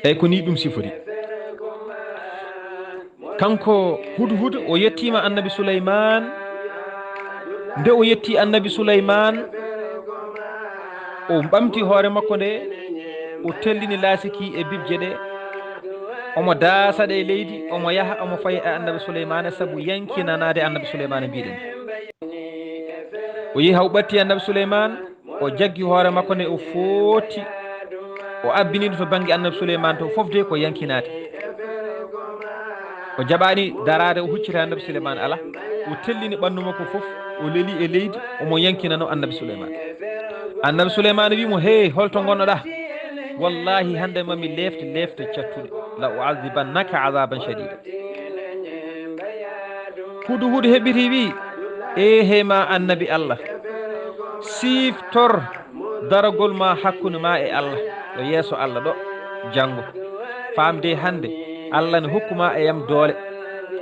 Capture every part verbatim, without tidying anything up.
Eyi, ko ni ɗum sifori. Kanko Hudhud, o yettiima Annabi Suleymaan. Nde o yetti Annabi Suleymaan, o ɓamti hoore makko nde, o tellini laasiki e bibje ɗe, omo daasa ɗe e leydi, omo yaha, omo faya e Annabi Suleymaana, sabu yankinanaade Annabi Suleymaana, mbiɗen. O yehi, o ɓatti Annabi Suleymaan, o jaggi hoore makko nde, o footi, o abbini ɗum to bannge Annabi Suleymaan to, fof de ko yankinaade. O jaɓaani daraade, o huccita Annabi Suleymaan, alaa. O tellini ɓanndu makko fof, o leli e leydi, omo yankinano Annabi Suleymaan. Annabi Suleymaan wi mo, "Hey, holto ngonnoɗaa?" "Wallahi, hannde ma mi leefte, leefte cattuɗe. La u'adhibannaka adhaban shadida." Hudhud heɓɓiti wi, "Eehe ma Annabi Allah, siiftor daragol ma hakkunde ma e Allah, ɗo yeeso Allah ɗo, janngo. Faamde hannde, Allah ne hokku ma e yam doole.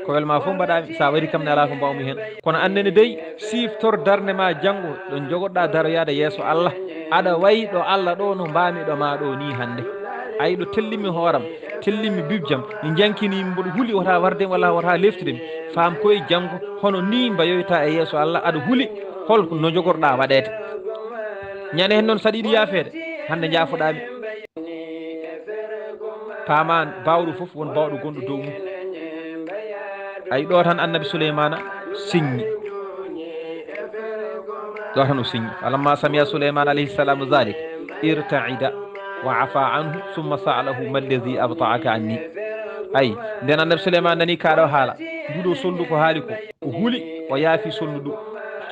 Ko wel ma fof mbaɗaami, sa wari kam ne alaa ko mbawmi heen. Kono annene dey, siiftor darnde ma janngo, ɗo jogoɗa daroyaade yeeso Allah. Aɗa wayi ɗo Allah ɗo no mbaami ɗo ma ɗo ni hannde. Ayi ɗo tellimi hooram, tellimi bibjam, mi jankini mboɗo huli wota warde walla wota leftude mi. Faam koye janngo, hono ni mbayoyta e yeeso Allah, aɗa huli hol no jogorɗa waɗeede. Ñande heen noon saɗa yiɗi yaafeede, hannde njaafoɗaami." Paamaan baawɗo fof won baawɗo gonɗo dow mum. Ay ɗo tan Annabi Suleymaana siññi. Ɗo tan o siññi. Falamma sami'a Suleymaanu alayhi salaamu dhalik, irta'ida wa afa anhu, summa sa'alahu, "Ma alladhi abta'aka anni?" Ay, nden Annabi Suleymaana nani kaɗo haala, nduɗo sonndu ko haali ko, o huli, o yaafi sonndu ɗum.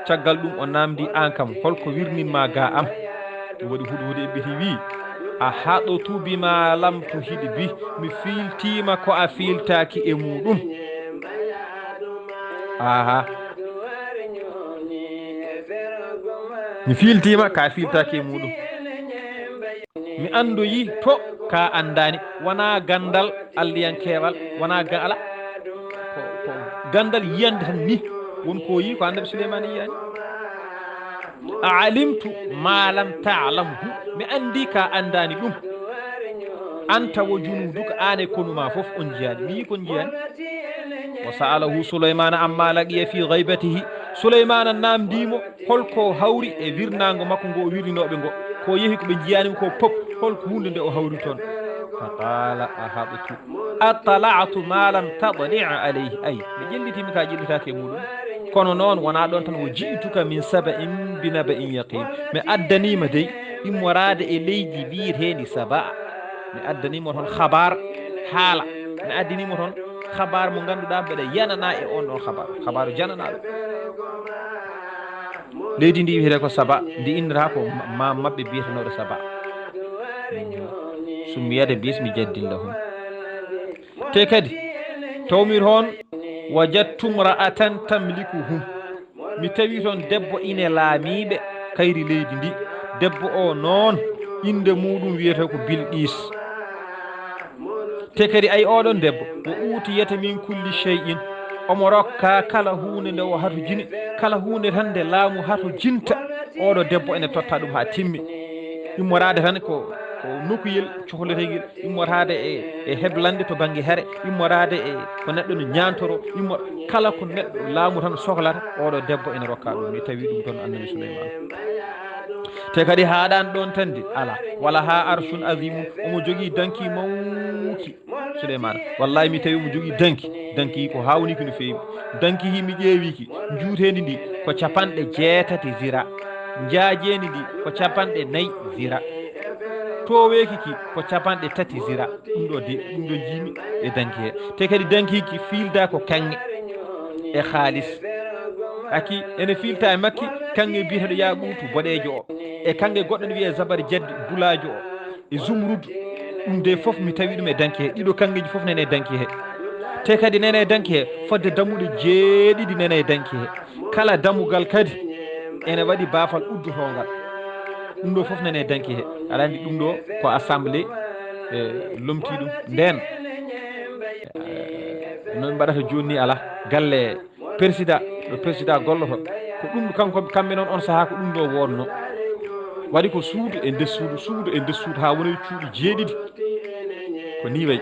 Caggal ɗum o namdi, "An kam, holko wirninma ga am?" Ɗum waɗi Hudhud heɓɓiti wi, "Ahaɗtu bima lam tuhid bih, mi fiiltiima ko a fiiltaaki e muɗum." Aha. "Mi fiiltiima ka fiiltaaki e muɗum. Mi anndoyi to ka anndaani, wona ganndal alliyankeewal, wona ga-, ala. Ko, ko ganndal yiyannde tan ni, won ko yi ko Annabi Suleymaana yiyaani. A alimtu ma lam ta'lamhu, mi anndi ka anndaani ɗum. Anta wa junuduka, an e konu ma fof on njiyaani, mi yi kon njiyaani." Wa sa'alahu Suleymaana amma laqiya fi ghaybatihi. Suleymaana namndi mo holko hawri e wirnaango makko ngo o wirninooɓe ngo, ko yehi ko ɓe njiyaani ko pop, holko huunde nde o hawri toon. Fa qala, "Ahaɗtu, attala'tu ma lam tattali' alayhi." Ay, mi ƴellitiima ka ƴellitaake e muɗum. Kono noon wonaa ɗoon tan, "Wa ji'tuka min saba'in bi naba'in yaqin." Mi addaniima dey immoraade e leydi mbiyeteendi Saba. Mi addaniima toon habaar haala. Mi addaniima toon habaar mo ngannduɗaa mbeɗa yananaa e on ɗon habaar. Habaaru jananaaɗo. Leydi ndi wiyetee ko Saba, ndi innata ko ma-, ma maɓɓe biyetenooɗo Saba. Summiyata bismi jaddin lahum. Te kadi, tawmi toon, wajadtu mra'atan tamlikuhum. Mi tawi toon debbo ine laamiiɓe kayri leydi ndi. Debbo o noon, innde muɗum wiyetee ko Bilqiis. Te kadi ay oɗon debbo, wa utiyata min kulli shay'in, omo rokka kala huunde nde o hatojini, kala huunde tan nde laamu hatojinta, oɗo debbo ene totta ɗum haa timmi. Immoraade tan ko, ko nokuyel cohleteegel, immoraade e, e heblande to bannge hare, immoraade e ko neɗɗo no ñaantoro, immo-, kala ko neɗɗo laamu tan sohlata, oɗo debbo ene rokka ɗum. Mi tawi ɗum toon Annabi Suleymaan. Te kadi haaɗaani ɗoon tan de, alaa. Wala haa arshun azimun, omo jogii danki mawki. Suleymaana, wallahi mi tawi omo jogii danki. Danki ko haawniki no feewi. Danki hi mi ƴeewiki, njuuteendi ndi ko capanɗe jeetati zira. Njaajeendi ndi ko capanɗe nayi zira. Tooweeki ki ko capanɗe tati zira. Ɗum ɗo de, ɗum ɗo njiimi e danki he. Te kadi danki ki fiilda ko kaŋŋe e haalis. Aki ene fiilta e makki kaŋŋe biyeteeɗo yaaquutu boɗeejo o. E kaŋŋe goɗɗo ne wiyee zabar jaddi bulaajo o. E zumrud, ɗum de fof mi tawi ɗum e danki he. Ɗiɗo kaŋŋeeji fof nene e danki he. Te kadi nene e danki he, fodde dammuɗe jeeɗiɗi nene e danki he. Kala dammugal kadi ene waɗi baafal uddotoongal. Ɗum ɗo fof nane danki he. Aɗa anndi ɗum ɗo ko assemblée, e, lomtii ɗum. Ndeen, e, no ɓe mbaɗata jooni ni alaa. Galle président, ɗo président golloto, ko ɗum kanko, kamɓe noon on sahaa ko ɗum ɗo wonno. Waɗi ko suudu e nder suudu, suudu e nder suudu, haa woni cuuɗi jeeɗiɗi. Ko ni wayi.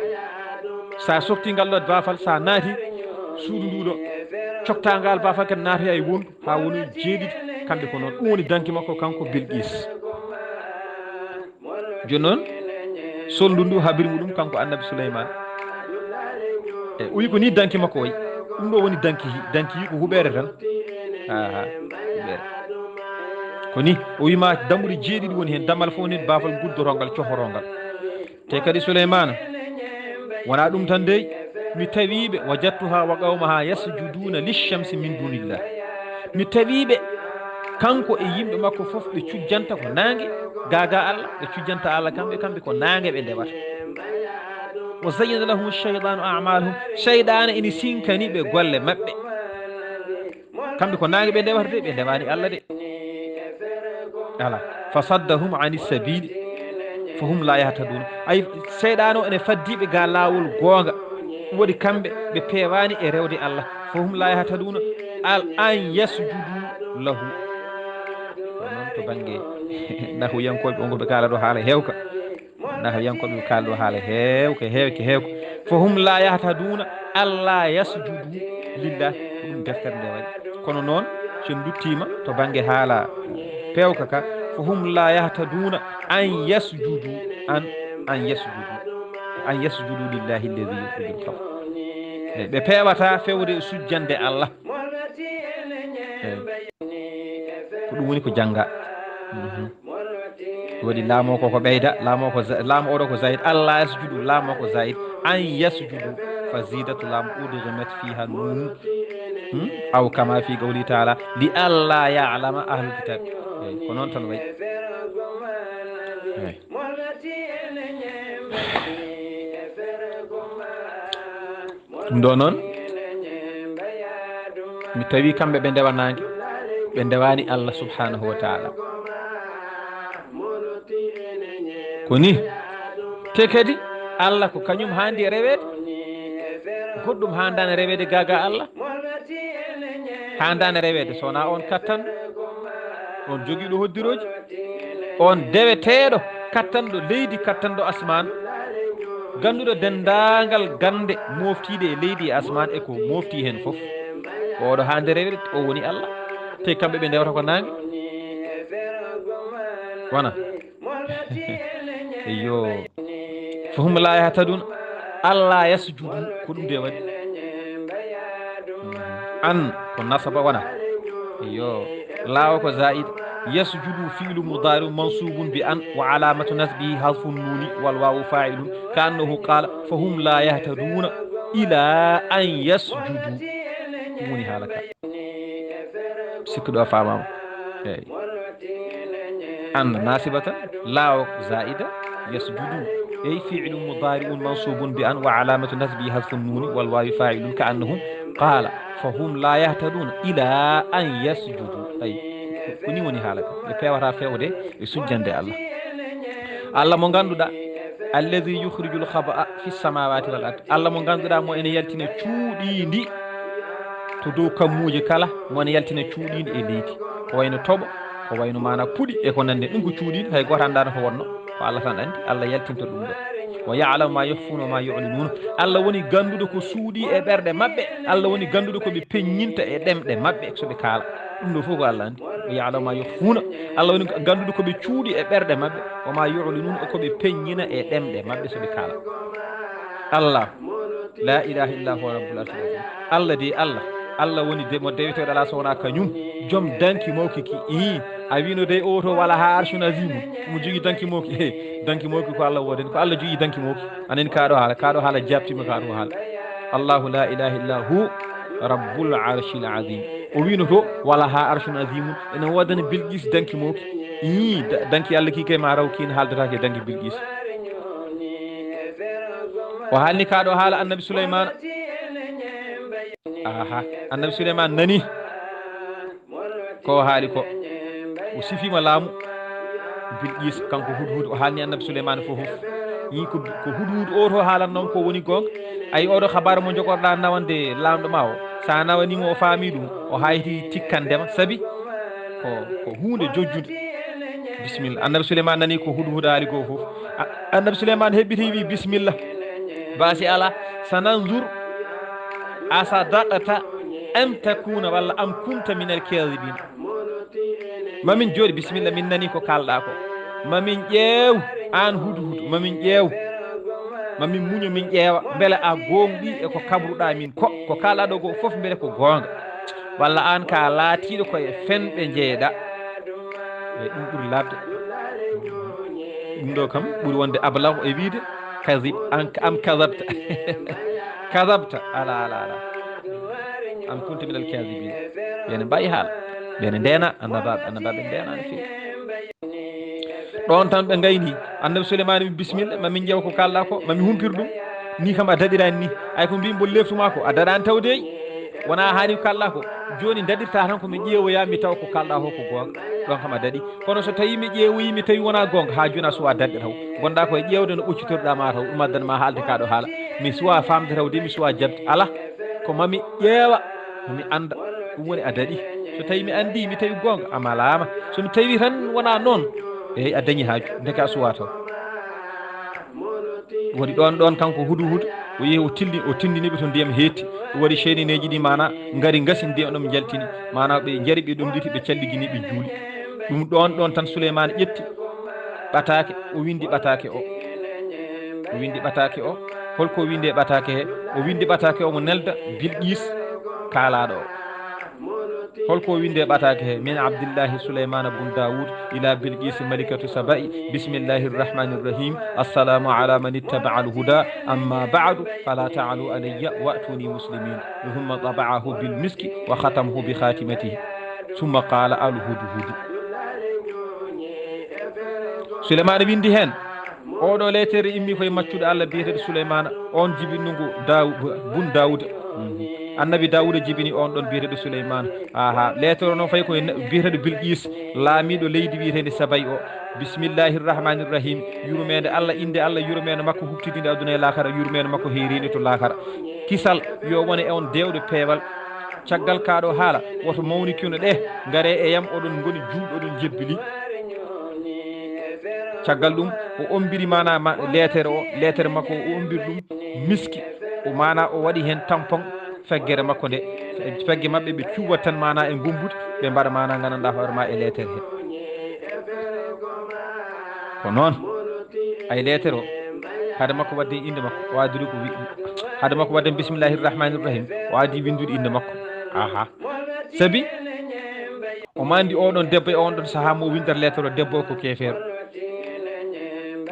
Sa softi ngal ɗo baafal, sa naati suudu ndu ɗo, cokta ngal baafal kadi naati e wondu, haa woni jeeɗiɗi, kamɓe ko noon. Ɗum woni danki makko kanko Bilqis. Jooni noon, soldu ndu habiri muɗum kanko annabi Suleymaan. E, o wi ko ni danki makko wayi. Ɗum ɗo woni danki hi-, danki hi ko huɓeere tan. Aha, huɓeere. Ko ni, o wi ma dammuɗe jeeɗiɗi woni heen, dammal fof woni heen baafal guddotongal, cohotongal. Te kadi Suleymaana, wonaa ɗum tan dey, mi tawiiɓe, wajadtuha wa qawmaha yasjuduna lishamsi min dunillah. Mi tawiiɓe, kanko e yimɓe makko fof, ɓe cujjanta ko naange, gaaga Allah, ɓe cujjanta Allah kamɓe, kamɓe ko naange ɓe ndewata. Wa zayyana lahum shaytanu a'malahum, seyɗaane ina sinkani ɓe golle maɓɓe. Kamɓe ko naange ɓe ndewata de, ɓe ndewaani Allah de. Ala. Fa saddahum ani sabili, fa hum la yahtaduna. Ay, seyɗaane o ene faddi ɓe ga laawol goonga. Ɗum waɗi kamɓe, ɓe peewaani e rewde Allah. Fa hum la yahtaduna. Al an yasjudu lahu. Ko noon to bannge nahuyankooɓe, on ko ɓe kaala ɗo haala heewka. Nahawiyankooɓe ɓe kaali ɗo haala heewka, heewka, heewka. Fa hum la yahtaduna, alla yasjudu lillah. Ko ɗum deftere nde waɗi. Kono noon, so en nduttiima to bannge haala peewka ka, fa hum la yahtaduna an yasjudu, an, an yasjudu, an yasjudu lillahi alladhi yukhrijul khab'a. Ɓe peewata fewde e sujjande Allah. Eey. Ko ɗum woni ko jannga. Mhm. Waɗi laamo ko ko ɓeyda, laamo ko za-, laamo oɗo ko zaid, alla yasjudu, laamo ko zaid, an yasjudu, fa zidat lam udghimat fiha nun. Hmm? Aw kama fi qawli ta'ala, li alla ya'lama ahlul kitab. Eey, ko noon tan wayi. Eey. Ɗum ɗo noon, mi tawi kamɓe ɓe ndewa naange, ɓe ndewaani Allah subhanahu wa ta'ala. Ko ni, te kadi Allah ko kañum haandi e reweede, goɗɗum haandaani reweede gaaga Allah, haandaani reweede so wonaa on kattanɗo, on jogiiɗo hoddirooji. On deweteeɗo, kattanɗo leydi, kattanɗo asmaan, gannduɗo denndaangal gannde mooftiiɗe e leydi e asmaan e ko moofti heen fof. Ko oɗo haande rewde, o woni Allah. Te kamɓe ɓe ndewata ko naange. Wona. Eyyo. Fa hum la yahtadun. Alla yasjudu. Ko ɗum de waɗi. An ko nasaba wona. Eyyo. Laawo ko zaid. Yasjudu fi'lu mudari mansubun bi an wa alamatu nasbihi hasfu nuni wal wawu fa'ilun ka annahu qala fa hum la yahtaduna ila an yasjudu. Ɗum woni haala ka. Sikkuɗo a faamaama. Eey. An nasibatan, laawo zaida, yasjudu. Ey fi'lun mudari'un mansubun bi an wa alamatu nasbihi hasfu nuni wal wawi fa'ilun ka annahum qala fa hum la yahtaduna ila an yasjudu. Ay, ko ni woni haala ka. Ɓe peewata fewde e sujjande Allah. Allah mo ngannduɗaa, alladhi yukhrijul khaba'a fis samawati wal ard. Allah mo ngannduɗaa mo ene yaltina cuuɗiindi to dow kammuuje kala, mo ene yaltina cuuɗiindi e leydi. Ko wayno toɓo, ko wayno maana puɗi e ko nanndi. Ɗum ko cuuɗiindi, hay gooto anndaano ko wonno. Ko Allah tan anndi, Allah yaltinta ɗum ɗo. Wa ya'lamu ma yukhfuna wa ma yu'linuna. Allah woni gannduɗo ko suuɗii e ɓerɗe maɓɓe. Allah woni gannduɗo ko ɓe peññinta e ɗemɗe maɓɓe so ɓe kaala. Ɗum ɗo fof ko Allah anndi. Wa ya'lamu ma yukhfuna. Allah woni gannduɗo ko ɓe cuuɗi e ɓerɗe maɓɓe. Wa ma yu'linuna, ko ɓe peññina e ɗemɗe maɓɓe so ɓe kaala. Allah. La ilaha illa huwa rabbul arshil azim. Allah de Allah. Allah woni de mo deweteeɗo alaa so wonaa kañum. Joom danki mawki ki. Ii, a wino de o to wala ha arshun azimun. Mo jogi danki mawki. He, danki mawki ko Allah woodani. Ko Allah jogi danki mawki. Anen kaɗo haala, kaɗo haala jabtima kaɗo haala. Allahu la ilaha illa hu rabbul arshil azim. O wino to wala ha arshun azimun. Ene woodani Bilqis danki mawki. Ii, da-, danki Allah ki kay ma raw kin haaldata ke danki Bilqis. O haalni kaɗo haala annabi Suleymaana. Aha, annabi Suleymaana nani ko o haali ko. O sifiima laamu. Bilqiisa, kanko Hudhud, o haalni Annabi Suleymaana fof fof. Yii ko, ko Hudhud o to haalan noon ko woni goonga. Ayi, oɗo habaru mo jogorɗaa nawande laamɗo ma o, so a nawanii mo, o faamii ɗum, o hayti tikkande ma, sabi ko, ko huunde jojjunde. Bisimilla. Annabi Suleymaana nanii ko Hudhud haali ko fof. A-, Annabi Suleymaana heɓɓitii, wii, "Bisimilla. Baasi alaa. Sananzur asadaqta am takuna walla am kunta minal kaadibin." Mamin jooɗi, bisimilla, min nanii ko kaalɗaa ko. Mamin ƴeew, aan Hudhud, mamin ƴeew. Mamin muño, min ƴeewa, mbele a goongɗii e ko kabruɗaa min ko, ko kaalɗaa ɗo ko fof, mbele ko goonga. Walla aan ka laatiiɗo ko e fenɓe njeeyɗaa. E ɗum ɓuri laaɓde. Ɗum ɗo kam ɓuri wonde ablaw e wiide, "Kazib, an, am kazabta." Kazabta. Ala, ala, ala. Am kunta minal kazibin. Ɓe ne mbayi haala. Ɓe ne ndeena, annabaaɓe, annabaaɓe ndeenaani feewi. Ɗoon tan ɓe ngayni. Annabi Suleymaani wi, "Bisimilla, ma min njeew ko kaalɗaa ko, ma mi humpir ɗum. Ni kam a daɗiraani ni. Ay ko mbimi mbo leftu ma ko, a daɗaani taw dey. Wonaa haani ko kaalɗaa ko. Jooni daɗirta tan ko mi ƴeewoya, mi taw ko kaalɗaa ko ko goonga. Ɗoon kam a daɗi. Kono so tawii mi ƴeewoyi, mi tawi wonaa goonga, haa jooni a suwaa daɗde taw. Ngonɗaa ko e ƴeewde no ɓoccitorɗaa ma taw, ɗum addan ma haalde kaa ɗo haala. Mi suwaa faamde taw de, mi suwaa jaɓde. Alaa, ko ma mi ƴeewa, ma mi annda. Ɗum woni a daɗi. So tawii mi anndii, mi tawi goonga, a malaama. So mi tawi tan wonaa noon, eey, a dañi haaju, ndeke a suwaa taw." Waɗi ɗoon ɗoon kanko Hudhud, o yehi o tilli, o tindini ɓe to ndiyam heetti. O waɗi ceenineeji ɗi maana ngari ngasi ndiyam ɗam jaltini. Maana ɓe njari, ɓe ɗomɗiti, ɓe calligini, ɓe juuli. Ɗum ɗoon ɗoon tan Suleymaana ƴetti ɓataake, o winndi ɓataake o. O winndi ɓataake o. Holko o winndi e ɓataake he? O winndi ɓataake o mo nelda Bilqiis kaalaaɗo o. Holko o winndi e ɓataake he? Min Abdillahi Suleymaana bun Daawud ila Bilqiisi malikatu Saba'i. Bismillahi rrahmani rrahim. Assalamu ala man ittaba alhuda. Amma ba'du, fala ta'alu alayya wa'tuni muslimin. Thumma taba'ahu bil miski wa khatamahu bi khatimatihi. Thumma qala alhudhudu. Suleymaana winndi heen. Oɗo leetere immi koye maccuɗo Allah biyeteeɗo Suleymaana, on jibinɗo ngu Daw-, bun Daawuda. Mhm. Annabi Daawuda jibini on ɗon biyeteeɗo Suleymaana. Aha, leetere o noon fayi koye ne-, biyeteeɗo Bilqiis, laamiiɗo leydi wiyeteendi Sabay o. Bismillahi rrahmani rrahim. Yurmeende Allah, innde Allah, yurmeende makko huɓtidinde aduna e laakara, yurmeende makko heyriinde to laakara. Kisal yo wone e on deewɗo peewal. Caggal kaa ɗo haala, woto mawnikino ɗe, ngaree e yam, oɗon ngoni juulɓe, oɗon njebbili. Caggal ɗum, o ombiri maana ma-, leetere o, leetere makko o, o ombiri ɗum miski. O maana o waɗi heen tampon feggere makko nde. Pegge maɓɓe ɓe cuubat tan maana e ngombude, ɓe mbaɗa maana nganndanɗaa hoore ma e leetere he. Ko noon, ay leetere o, hade makko waɗde innde makko, o addi ko wi-, hade makko waɗde bismillahi rrahmani rrahim, o addi winndude innde makko. Aha. Sabi o mandi oɗon debbo e on ɗon sahaa mo o windata leetere o, debbo o ko keefeero.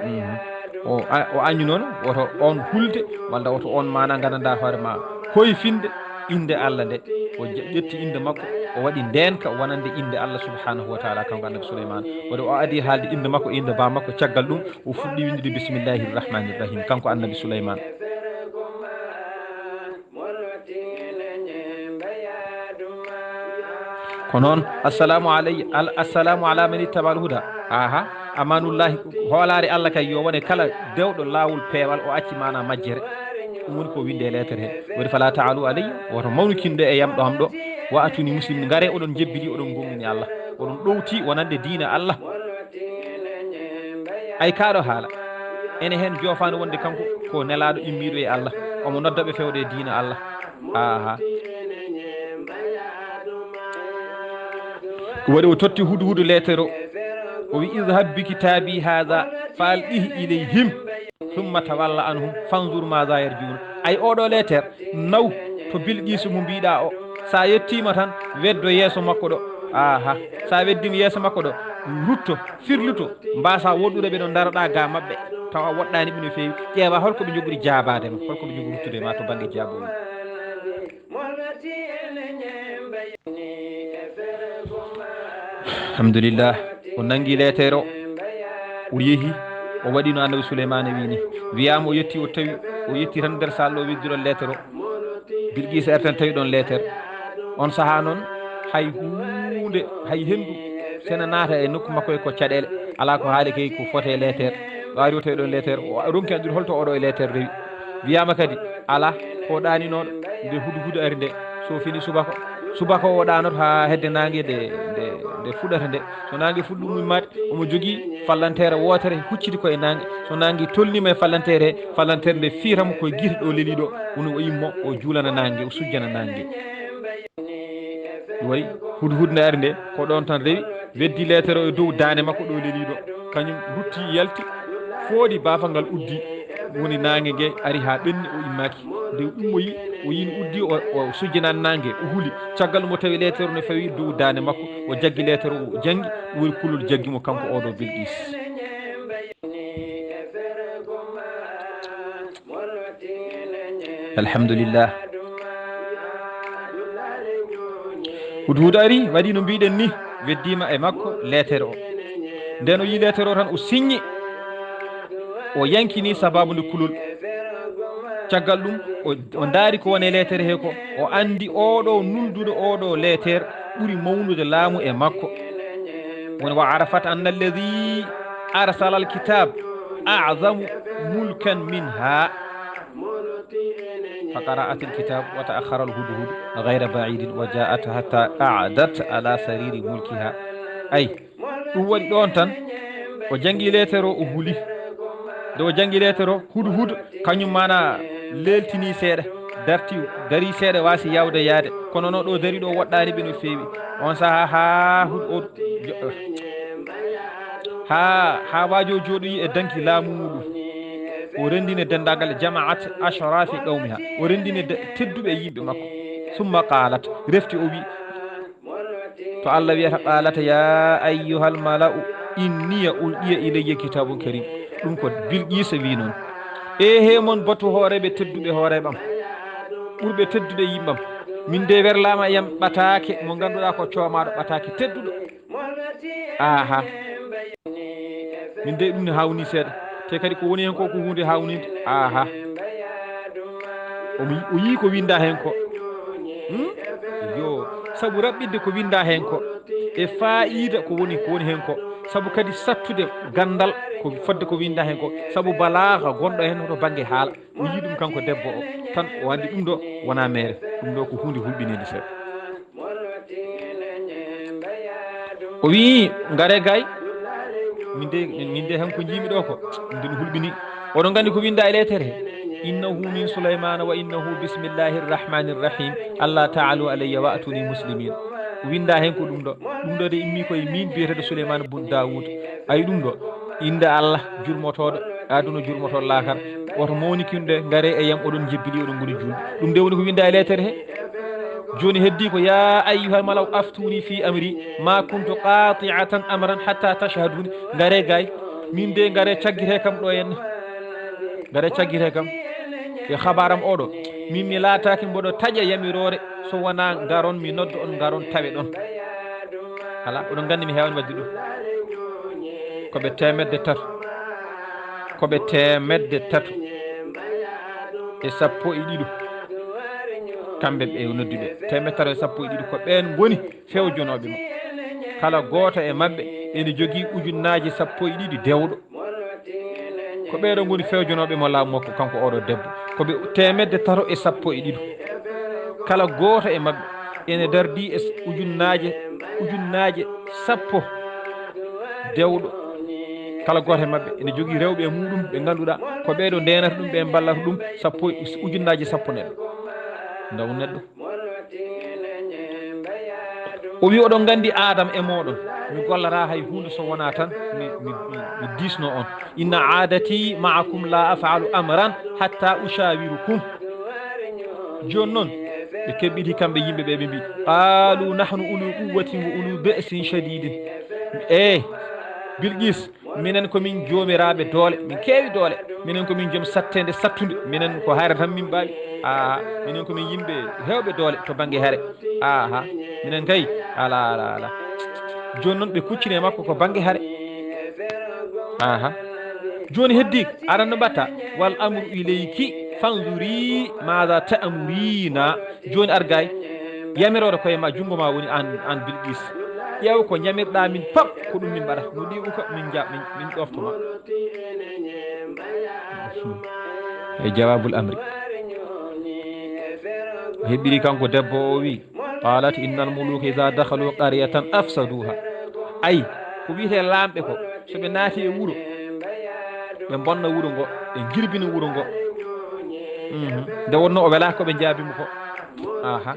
Mhm. O a-, o añi noon woto on hulde, walla woto on maana nganndanɗaa hoore ma hoyfinde innde Allah nde. O je-, ƴetti innde makko, o waɗi ndeenka wonande innde Allah subhanahu wa taala, kanko Annabi Suleymaana. Waɗi o adii haalde innde makko e innde baa makko, caggal ɗum o fuɗɗi winndude bismillahi rrahmani rrahim, kanko Annabi Suleymaana. Ko noon, assalamu alay-, al-, assalamu ala man ittaba al huda. Aha, amanullahi, hoolaare Allah kay yo wone kala dewɗo laawol peewal, o acci maana majjere. Ɗum woni ko winde e leetere he. Waɗi fala ta'alu alayya, woto mawnikinɗe e yam ɗo am ɗo. Wa atuni muslimin, ngare oɗon njebbili, oɗon gomɗini Allah. Oɗon ɗowti wonande diina Allah. Ay kaa ɗo haala. Ene heen joofaani wonde kanko ko nelaaɗo immiiɗo e Allah. Omo nodda ɓe fewde e diina Allah. Aha. Ɗum waɗi o totti Hudhudu leetere o. O wi, "Idhhab bi kitaabi haadha fa alqih ilayhim, thumma tawalla anhum fanzur maadha yarji'un." Ay oɗo leetere, naw to Bilqiisu mo mbiɗa o. Sa yettiima tan, weddo yeeso makko ɗo. Aha. Sa weddiima yeeso makko ɗo, rutto, firluto, mbasa woɗɗude ɓe ɗo ndaroɗa ga maɓɓe. Tawa woɗɗani ɓe no feewi. Ƴeewa holko ɓe jogori jaabaade ma, holko ɓe jogori ruttude ma to bannge jaabowol. Alhamdulillah. O nangi leetere o. O yehi. O waɗi no Annabi Suleymaana wi ni. Wiyaama o yetti, o tawi, o yetti tan nder salle o weddi ɗon leetere o. Bilqiisa er tan tawi ɗon leetere. On sahaa noon, hay huunde, hay henndu sena naata e nokku makko e ko caɗeele. Alaa ko haali kay ko foti e leeter. O ari o tawi ɗon leeter, o ronki anndude holto oɗo e leeter rewi. Wiyaama kadi, alaa ko ɗaaninooɗo nde hudu hudu ari nde. So fini subaka, subaka o ɗaanoto haa hedde naange nde, nde, nde fuɗata nde. So naange fuɗɗi ummimaade, omo jogii fallanteere wootere hucciti ko e naange. So naange tolniima e fallanteere he, fallanteere nde fiyata mo ko e gite ɗo lelii ɗo. Woni o immo, o juulana naange, o sujjana naange. Ɗum waɗi hudu hudu nde ari nde, ko ɗon tan rewi, weddi leetere o e dow daande makko ɗo lelii ɗo. Kañum rutti yalti, fooɗi baafal ngal uddi. Woni naange nge ari haa ɓenni, o immaaki. Nde ummoyi, o yini uddi, o, o sujjanaani naange, o huli. Caggal ɗum o tawi leetere o ne fawi dow daande makko, o jaggi leetere o, o janngi, ɗum woni kulol jaggi mo kanko oɗo Bilqis. Alhamdulillah. Hudu hudu ari, waɗi no mbiɗen ni, weddiima e makko leetere o. Nden o yi leetere o tan, o siññi, o yankini sababu nde kulol. Caggal ɗum, o, o ndaari ko woni e leetere he ko, o anndi oɗo nulduɗo oɗo leetere ɓuri mawnude laamu e makko. Woni, wa arafat anna alladhi arsala alkitab a'zamu mulkan minha. Fa qara'at alkitab wa ta'akhkhara alhudhud ghayra ba'idin wa ja'at hatta qa'adat ala sariri mulkiha. Ay, ɗum waɗi ɗon tan, o janngi leetere o, o huli. Nde o janngi leetere o, hudu hudu, kañum mana leeltini seeɗa, darti, dari seeɗa, waasi yaawde yaade. Kono no ɗo dari ɗo woɗɗaani ɓe no feewi. On saha haa hudu o jo-, haa, haa waajo jooɗoyi e danki laamu muɗum. O renndini denndaangal jama'at ashrafi qawmiha. O renndini de-, tedduɓe yimɓe makko. Summa qalat, refti o wi, to Allah wiyata, qalata, ya ayyuhal mala'u, inniya ulqiya ilayya kitabun karim. Ɗum ko Bilqisa wi noon. E he mon batu hooreeɓe tedduɓe hooreeɓam, ɓurɓe teddude yimɓam. Min de werlaama e yam ɓataake mo ngannduɗaa ko coomaaɗo ɓataake tedduɗo. Aha. Min dey ɗum ne haawnii seeɗa. Te kadi ko woni heen ko, ko huunde haawninde. Aha. O mi-, o yii ko winndaa heen ko. Hmm? Yo, sabu raɓɓiɗde ko winndaa heen ko. E faayiida ko woni, ko woni heen ko. Sabu kadi sattude ganndal ko fodde ko winndaa heen ko. Sabu balaaga gonɗo heen to bannge haala. O yii ɗum kanko debbo o. Tan o anndi ɗum ɗo wonaa meere. Ɗum ɗo ko huunde hulɓineende seeɗa. O wii, ngare gay. Min de, min de han ko njiimi ɗo ko, min de mi hulɓini. Oɗon nganndi ko winnda e leetere he? Innahu min Sulaymana wa innahu bismillahi rrahmani rrahim. Alla ta'alu alayya wa atuni muslimin. O winnda hen ko ɗum ɗo. Ɗum ɗo de immi ko e min biyeteeɗo Suleymana bun Dawud. Ayi ɗum ɗo, innde Alla jurmotooɗo aduna, jurmotooɗo laakara. Woto mawnikinɗe, ngare e yam, oɗon njebbili, oɗon ngoni juulɓe. Ɗum de woni ko winnda e leetere he. Jooni heddi ko, ya ayyuhal mala'u aftuni fi amri, ma kuntu qati'atan amran hatta tashhaduni. Ngare gay, min de ngare caggite kam ɗo henne. Ngare caggite kam. E habaram oɗo, min mi laataki mboɗo taƴa yamiroore so wona ngaron mi nodda on, ngaron tawe ɗon. Ala, oɗon nganndi mi heewani waɗde ɗum. Ko ɓe teemedde tato. Ko ɓe teemedde tato e sappo e ɗiɗo. Kamɓe ɓe noddi ɓe. Teemedde tato e sappo e ɗiɗo ko ɓeen ngoni fewjonooɓe mo. Kala gooto e maɓɓe ene jogii ujunnaaje sappo e ɗiɗi dewɗo. Ko ɓeeɗo ngoni fewjonooɓe mo laamu makko, kanko oɗo debbo. Ko ɓe teemedde tato e sappo e ɗiɗo. Kala gooto e maɓɓe ene dardi e s-, ujunnaaje, ujunnaaje sappo dewɗo. Kala gooto e maɓɓe ene jogii rewɓe e muɗum ɓe ngannduɗaa ko ɓeeɗo ndeenata ɗum, ɓe mballata ɗum, sappo e, ujunnaaje sappo neɗɗo. Ndaw neɗɗo. O wi, oɗon nganndi Aadam e mooɗon, mi gollata hay huunde so wonaa tan mi, mi, mi, mi diisno on. Inna aadati ma'akum la af'alu amran hatta ushawirukum. Jooni noon, ɓe keɓɓiti kamɓe yimɓe ɓe, ɓe mbi, qalu nahnu ulu quwwatin wa ulu ba'sin shadidin. Ee, Bilqis, minen ko min joomiraaɓe doole, min keewi doole. Minen ko min joom satteende sattunde. Minen ko hare tan min mbaawi. Aa, minen ko min yimɓe heewɓe doole to bannge hare. Aha, minen kay, ala, ala, ala. Jooni noon ɓe kuccini e makko ko bannge hare. Aha. Jooni heddi, aɗa no mbatta? Wal amru ilayki, fanzuri maada ta'murina. Jooni ar gay, yamiroore koye ma, junngo ma woni aan, aan Bilqis. Ƴeew ko njamirɗaa min pap, ko ɗum min mbaɗata. Nudi'uka, min ja-, min, min ɗoftoma. E jawabul amri. Heɓɓiri kanko debbo o wi, qalat innal muluka idha dakhalu qaryatan afsaduha. Ay, ko wiyetee laamɓe ko, so ɓe naati e wuro, ɓe mbonna wuro ngo, ɓe njirbina wuro ngo. Mhm. Nde wonno o welaaka ko ɓe njaabi mo ko. Aha.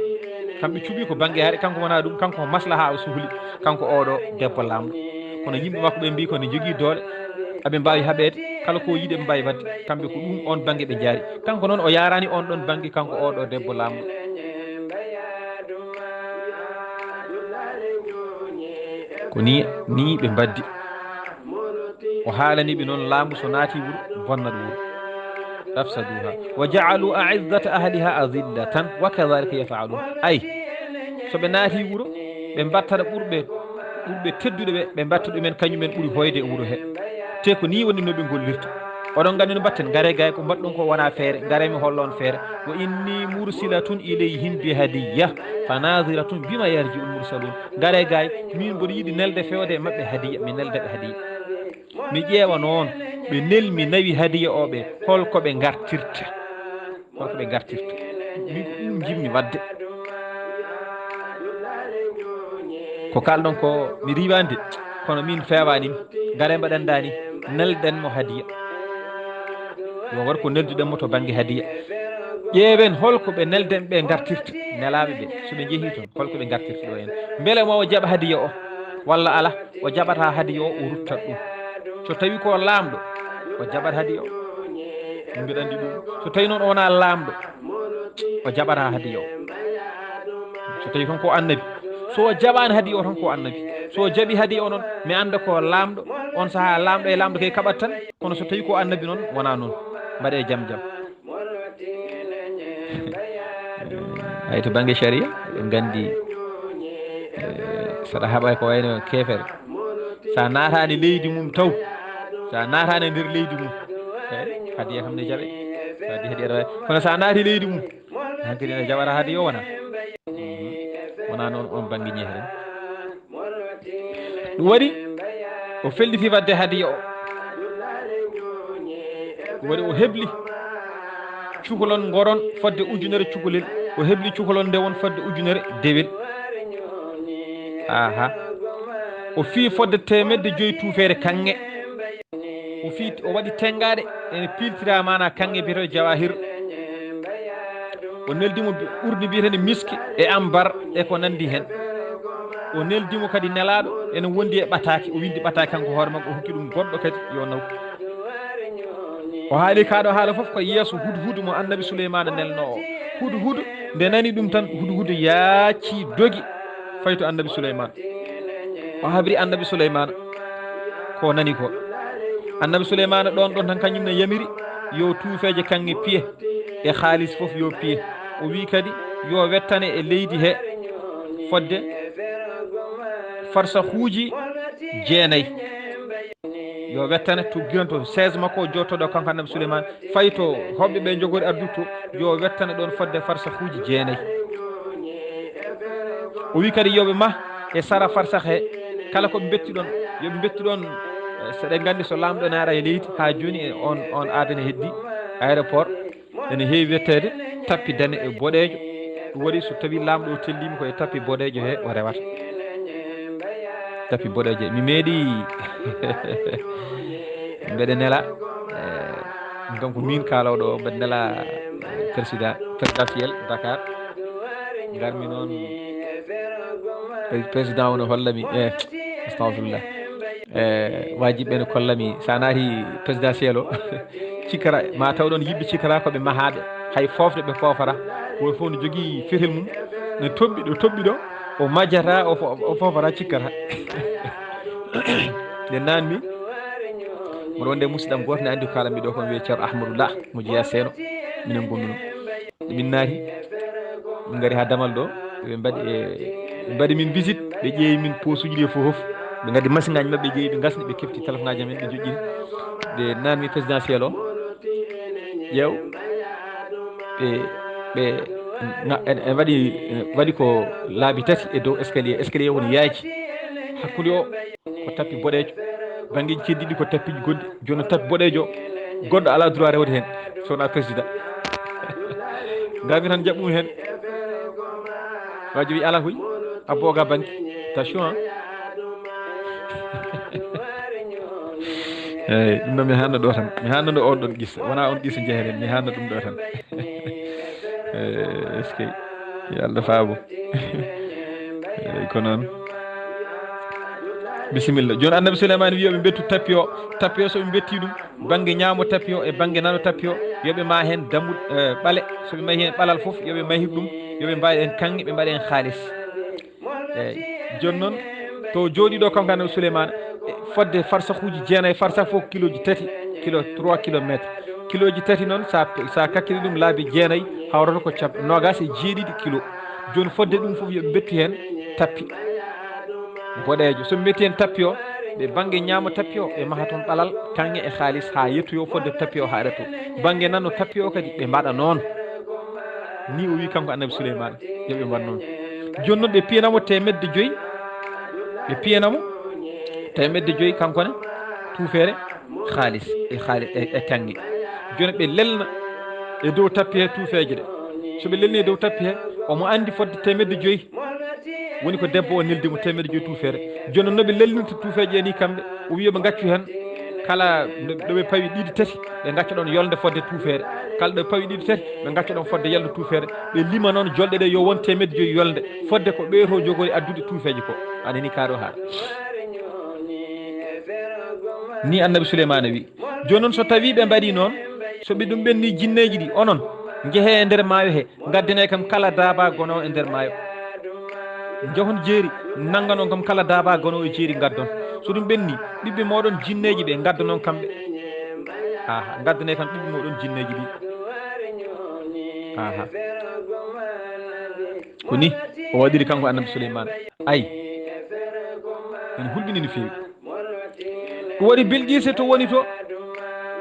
Kamɓe cuɓi ko bannge haɗe, kanko wona ɗum, kanko ko maslaha o suhli, kanko oɗo debbo laamɗo. Kono yimɓe makko ɓe mbi ko ne jogii doole, aɓe mbaawi haɓeede, kala ko yiɗi ɓe mbaawi waɗde. Kamɓe ko ɗum on bannge ɓe njaari. Kanko noon o yaarani on ɗon bannge, kanko oɗo debbo laamɗo. Ko ni, ni ɓe mbaddi. O haalani ɓe noon laamu so naati wuro, bonnat wuro. Afsaduha. Wa ja'alu a'izzata ahliha adillatan wa kadhalika yaf'alun. Ay, so ɓe naati wuro, ɓe mbattata ɓurɓe, ɓurɓe tedduɓe ɓe, ɓe mbatta ɗumen kañumen ɓuri hoyde e wuro he. Te ko ni woni no ɓe ngollirta. Oɗon nganndi no mbatten, ngare gay ko mbaɗɗon ko wona feere, ngare mi hollo on feere. Wa inni mursilatun ilayhim bi hadiyya, fa nadhiratun bima yarji'ul mursalun. Ngare gay, min mboɗo yiɗi nelde fewde e maɓɓe hadiya, mi nelda ɓe hadiya. Mi ƴeewa noon, ɓe nel mi nawi hadiya o ɓe, holko ɓe ngartirta. Holko ɓe ngartirta. Min ko ɗum njimmi waɗde. Ko kalɗon ko mi riiwande, kono min feewaani mi. Ngare mbaɗen dani, nelɗen mo hadiya. Yo war ko nelduɗen mo to bannge hadiya. Ƴeewen holko ɓe nelden ɓe ngartirta. Nelaaɓe ɓe, so ɓe njehii toon, holko ɓe ngartirta ɗo en. Mbele mo o jaɓa hadiya o, walla ala, o jaɓata hadiya o, o ruttat ɗum. So tawi ko laamɗo, o jaɓat hadiya o. Min mbiɗa anndi ɗum. So tawi noon o wonaa laamɗo, o jaɓata hadiya o. So tawi toon ko annabi. So o jaɓaani hadiya o toon ko annabi. So o jaɓi hadiya o noon, mi annda ko laamɗo, on sahaa laamɗo e laamɗo kay kaɓat tan. Kono so tawi ko annabi noon, wonaa noon. Mbaɗee jam jam. Hay to bannge sharia, eɗen nganndi, eh, saɗa haɓa ko wayno keefere. Sa naataani leydi mum taw, sa naataani e nder leydi mum, eh, hadiya kam ne jaɓe. Sa di hadiya ɗo, kono sa naati leydi mum, hankadi ne jaɓata hadiya o wona. Mhm. Wona noon on bannge ñeehre. Ɗum waɗi o felliti waɗde hadiya o. Ɗum waɗi o hebli cukalon ngoron fodde ujunere cukalel. O hebli cukalon nde won fodde ujunere dewel. Aha. O fii fodde teemedde joyi tuufeere kaŋŋe. O fii, o waɗi tenngaade ene piiltira maana kaŋŋe biyeteeɗo jawahir. O neldi mo bi-, urdi biyeteeɗo miski e ambar e ko nanndi heen. O neldi mo kadi nelaaɗo ene wondi e ɓataake. O winndi ɓataake kanko hoore makko, o hokki ɗum goɗɗo kadi yo naw. O haali kaa ɗo haala fof ko yeeso hudhudu mo annabi Suleymaana nelnoo o. Hudhudu nde nani ɗum tan, hudhudu yaaccii dogi fayi to annabi Suleymaana. O habri annabi Suleymaana ko nani ko. Annabi Suleymaana ɗon ɗon tan kañum ne yamiri yo tuufeeje kaŋŋe piye e haalis fof yo piye. O wii kadi yo wettane e leydi he fodde farsahuuji jeenayi. Yo wettane tuggiranto seize makko o jottoɗo kanko annabi Suleymaana. Fayi to hoɓɓe ɓe jogori ardude to, yo wettane ɗon fodde farsahuuji jeenayi. O wi kadi yo ɓe mah e sara farsah he, kala ko ɓe mbetti ɗon, yo ɓe mbetti ɗon, eh, seɗen nganndi so laamɗo ne ara e leydi, haa jooni e on, on aada ne heddi aéroport, ene heewi wetteede tappi dane e boɗeejo. Ɗum waɗi so tawi laamɗo o tellima ko e tappi boɗeejo he o rewata. Tappi boɗeejo. Mi meeɗi mbeɗa nela, eh, donc min kaalooɗo o, mbeɗa nela, eh, président, président Fiel Dakar. Ngarmi noon, pré-, président o no holla mi, eh, astahfirullah. Eh, wajiɓe ne kolla mi, sa naati présidentiel o, cikkata, ma taw ɗon yimɓe cikkata ko ɓe mahaaɓe, hay foofde ɓe foofata. Woto fof no jogii fetel mum, no toɓɓi ɗo, toɓɓi ɗo, o majjata, o fo-, o foofata cikkata. Nde naanmi, mboɗo wonde musidɗam gooto ne anndi ko kaalanmi ɗo, ko mi wiyee Ceerno Ahmadou Lah, mo jeyaa Seeno, minen ngonduno. Nde min naati, min ngari haa damal ɗo, ɓe mbaɗi, e, ɓe mbaɗi min visite, ɓe ƴeewi min posuuji ɗi fof. Ɓe ngaddi masiŋaaji maɓɓe, ɓe ƴeewi, ɓe ngasni, ɓe kefti téléphone ŋaaji amen, ɓe joƴƴini. Nde naanmi présidentiel o, ƴeew, ɓe, ɓe, na-, en, en waɗi, en waɗi ko laabi tati e dow escalier, escalier woni yaaji. Hakkunde o ko tappi boɗeejo, banngeeji keddiiɗi ko tappiji goɗɗi. Jooni noon tappi boɗeejo o, goɗɗo alaa droit rewde heen so wonaa président. Ndaa mi tan jaɓɓum heen. Waajo wi alaa koy, abbo o ga banki. Attention, hein. Eeyi, ɗum ɗo mi haanno ɗo tan. Mi haanno ɗo on ɗon qissa. Wonaa on qissa njeheten, mi haanno ɗum ɗo tan. Eeyi, est-ce que yo Allah faabo. Eeyi, ko noon. Bisimilla. Jooni Annabi Suleymaani wiyi yo ɓe mbettu tappi o. Tappi o, so ɓe mbetti ɗum, bannge ñaamo tappi o e bannge nano tappi o, yo ɓe ma heen dammuɗe, eh, ɓale. So ɓe mahi heen ɓalal fof, yo ɓe mahir ɗum, yo ɓe mbaɗa heen kaŋŋe, ɓe mbaɗa heen haalis. Eeyi. Jooni noon, to jooɗii ɗo kanko Annabi Suleymaana, e fodde farsahuuji jeenayi, farsah fof ko kilooji tati, kilo trois kilomètres. Kilooji tati noon, sa, sa kakkili ɗum laabi jeenayi, hawrata ko cap-, noogaas e jeeɗiɗi kilo. Jooni fodde ɗum fof yo ɓe mbettu heen tappi boɗeejo. So ɓe mbetti heen tappi o, ɓe bannge ñaamo tappi o, ɓe maha toon ɓalal, kaŋŋe e haalis haa yettoyoo fodde tappi o haa reto. Bannge nano tappi o kadi, ɓe mbaɗa noon. Ni o wi kanko Annabi Suleymaana, yo ɓe mbaɗ noon. Jooni noon ɓe piyana mo teemedde joyi, ɓe piyana mo teemedde joyi kanko ne, tuufeere haalis, e haalis, e, e kaŋŋe. Jooni ɓe lelna e dow tappi he tuufeeje ɗe. So ɓe lelni e dow tappi he, omo anndi fodde teemedde joyi. Woni ko debbo o neldi mo teemedde joyi tuufeere. Jooni no ɓe lelnirta tuufeeje ɗe ni kamɓe, o wi yo ɓe ngaccu heen kala ɗo ɓe pawi ɗiɗi tati, ɓe ngacca ɗoon yolnde fodde tuufeere. Kala ɗo ɓe pawi ɗiɗi tati, ɓe ngacca ɗoon fodde yolnde tuufeere. Ɓe lima noon jolɗe ɗe yo won teemedde joyi yolnde, fodde ko ɓeeto jogori addude tuufeeje ko. Aɗa ni kaa ɗo haa. Ni Annabi Suleymaana wi. Jooni noon so tawii ɓe mbaɗii noon, so ɓe ɗum ɓenni jinneeji ɗi, onon, njehee e nder maayo he, ngaddanee kam kala daaba gonoowo e nder maayo. Njahon jeeri, nannganon kam kala daaba gonoowo e jeeri, ngaddon. So ɗum ɓenni, ɓiɓɓe mooɗon jinneeji ɓe, ngaddanon kamɓe. Aha, ngaddanee kam ɓiɓɓe mooɗon jinneeji ɗi. Aha. Ko ni o waɗiri kanko Annabi Suleymaana. Ay, ene hulɓini no feewi. Ɗum waɗi Bilqiisa to woni to,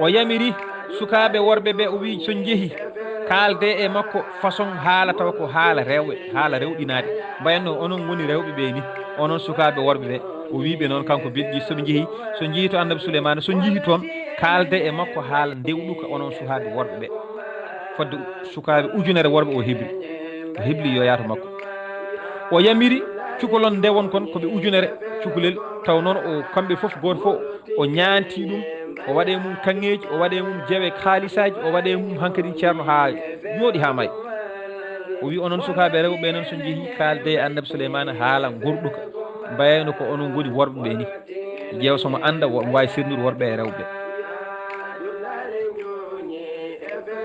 o yamiri sukaaɓe worɓe ɓe, o wi so njehi, kaalde e makko façon haala tawa ko haala rewɓe, haala rewɗinaaɗe. Mbayanno onon ngoni rewɓe ɓe ni, onon sukaaɓe worɓe ɓe. O wi ɓe noon kanko Bilqiisa, so ɓe njehi, so njehi to Annabi Suleymaana, so njehi toon, kaalde e makko haala ndewɗuka onon sukaaɓe worɓe ɓe. Fodde sukaaɓe ujunere worɓe o hebli. O hebli yo yaa to makko. O yamiri cukalon ndewon kon ko ɓe ujunere cukalel, taw noon o kamɓe fof gooto fof o ñaanti ɗum, o waɗe mum kaŋŋeeji, o waɗe mum jewe kaalisaaji, o waɗe mum hankadi ceerno haa yooɗi haa maayi. O wi onon sukaaɓe rewɓe noon so njehi kaalde e Annabi Suleymaana haala ngorɗuka, mbayayno ko onon ngoni worɓe ɓe ni. Ƴeew so mo annda, wo-, mo waawi serndude worɓe e rewɓe.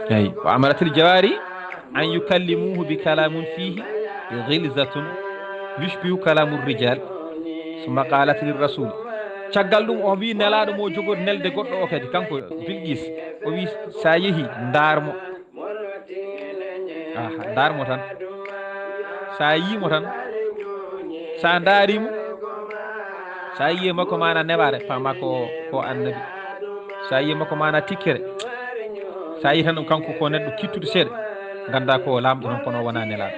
Eyi, wa amaratil jawaari an yukallimuhu bi kalamun fihi ghilzatun yushbihu kalamur rijal. Summa qalat lir rasul. Caggal ɗum o wi nelaaɗo mo jogori nelde goɗɗo o kadi, kanko Bilqis, o wi sa yehi ndaar mo. Aha, ndaar mo tan. Sa yii mo tan, sa ndaari mo, sa yii e makko maana newaare, fama ko, ko annabi. Sa yii e makko maana tikkere, sa yii tan ɗum kanko ko neɗɗo kittuɗo seeɗa, ganda ko laamɗo tan, kono wona nelaaɗo.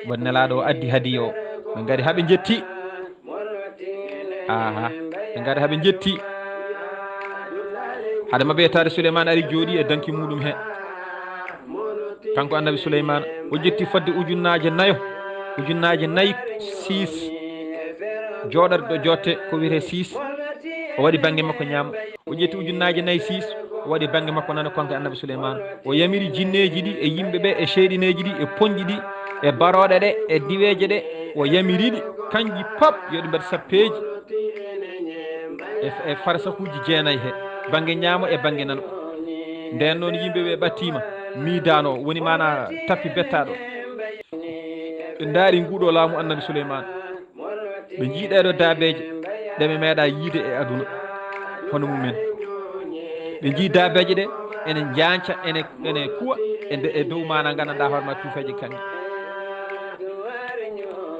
Won nelaaɗo o addi hadiya o, ɓe ngari haɓe njetti. Aha, ɓe ngari haɓe njetti. Hade maɓɓe yettaade, Suleymaana ari jooɗi e danki muɗum he. Kanko annabi Suleymaana, o ƴetti fodde ujunnaaje nayo, ujunnaaje nayi, six. Jooɗorde ɗo jooɗte ko wiyetee six. O waɗi bannge makko ñaamo. O ƴetti ujunnaaje nayi, six. O waɗi bannge makko nano, kanko annabi Suleymaana. O yamiri jinneeji ɗi e yimɓe ɓe e seyɗineeji ɗi e poñƴi ɗi e barooɗe ɗe e diweeje ɗe. O yamiri ɗi, kanji pop, yo ɗi mbaɗ sappeeji e, e farsakuuji jeenayi he, bannge ñaamo e bannge nano. Nden noon yimɓe ɓe ɓattiima, miidaano, woni maana tappi bettaaɗo. Ɓe ndaari nguuɗo laamu annabi Suleymaana. Ɓe njii ɗee ɗo daabeeje ɗe ɓe meeɗaa yiide e aduna hono mumen. Ɓe njii daabeeje ɗe ene njaanca, ene, ene kuwa e nde, e dow maana nganndanɗaa hoore ma tuufeeje kaŋŋe.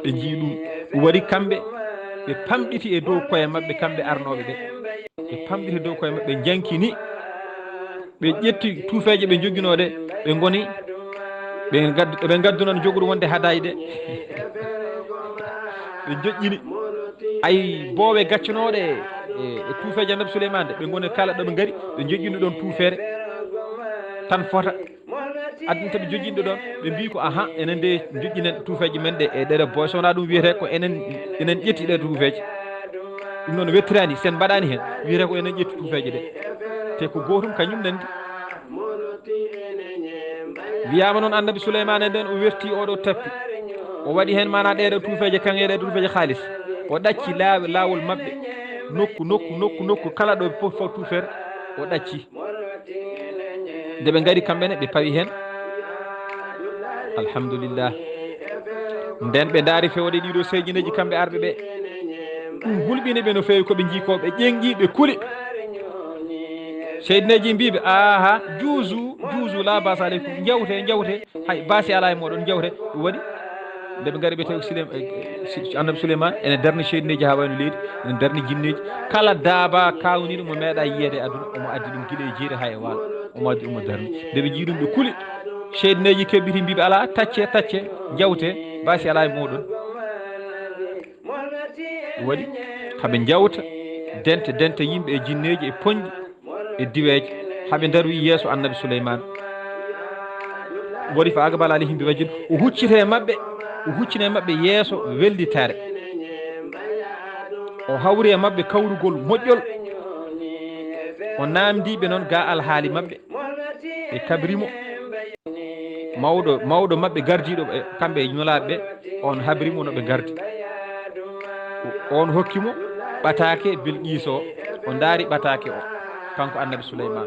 Ɓe njii ɗum. Ɗum waɗi kamɓe, ɓe pamɗiti e dow koye maɓɓe, kamɓe arnooɓe ɓe. Ɓe pamɗiti dow koye maɓɓe, njankini. Ɓe ƴetti tuufeeje ɓe njoginoo ɗe, ɓe ngoni, ɓe ngaddu-, ɓe ngadduno no jogori wonde hadaaji ɗe. Ɓe njoƴƴini. Ay, boowe gaccanooɗe e, e, e tuufeeje Annabi Suleymaan de, ɓe ngoni kala ɗo ɓe ngari, ɓe njoƴƴini ɗoon tuufeere tan fota. Addanta ɓe joƴƴinɗo ɗoon, ɓe mbii ko, "Aha, enen de njoƴƴinen tuufeeje men ɗe e ɗeɗo boy, so wonaa ɗum wiyetee ko enen, enen ƴetti ɗe tuufeeje." Ɗum noon wettiraani, so en mbaɗaani heen, wiyetee ko enen ƴetti tuufeeje ɗe. Te ko gootum kañum nandi. Wiyaama noon Annabi Suleymaana nden o werti oɗo tappi. O waɗi heen maanaa ɗeɗo tuufeeje kaŋŋe, ɗeɗo tuufeeje haalis. O ɗacci laaw-, laawol maɓɓe. Nokku, nokku, nokku, nokku, kala ɗo fof, fof tuufere, o ɗacci. Nde ɓe ngari kamɓe ne, ɓe pawi heen. Alhamdulillah. Nden ɓe ndaari fewde ɗiɗo seydineeji kamɓe arɓe ɓe. Ɗum hulɓini ɓe no feewi ko ɓe njii ko, ɓe ƴeŋƴi, ɓe kuli. Seydineeji mbii ɓe, "Aha, juuzu, juuzu, la basa aleykum. Njawte, njawte. Hay, baasi alaa e mooɗon, njawte." Ɗum waɗi, nde ɓe ngari ɓe tawi ko Suleyma-, eh, eh, si-, Annabi Suleymaan ene darni seydineeji haa wayno leydi, ene darni jinneeji. Kala daaba kaawniiɗo mo meeɗaa yiyeede e aduna, omo addi ɗum gila e jeeri haa e waalo. Omo addi, omo darni. Nde ɓe njii ɗum, ɓe kuli. Seydineeji kebbiti, mbii ɓe, "Alaa, tacce, tacce, njawte, baasi alaa e mooɗon." Ɗum waɗi, haɓe njawta dente, dente yimɓe e jinneeji e poñƴi e diweeje, haɓe ndarwi yeeso Annabi Suleymaan. Waɗi fa aqbala alayhim bi wajhin, o huccita e maɓɓe, o huccina e maɓɓe yeeso wellitaare. O hawri e maɓɓe kawrugol moƴƴol. O naamndii ɓe noon ga alhaali maɓɓe. Ɓe kabri mo. Mawɗo, mawɗo maɓɓe gardiiɗo ɓe, kamɓe e nulaaɓe ɓe, on habri mo no ɓe gardi. On hokki mo ɓataake Bilqiisa o, o ndaari ɓataake o, kanko Annabi Suleymaan.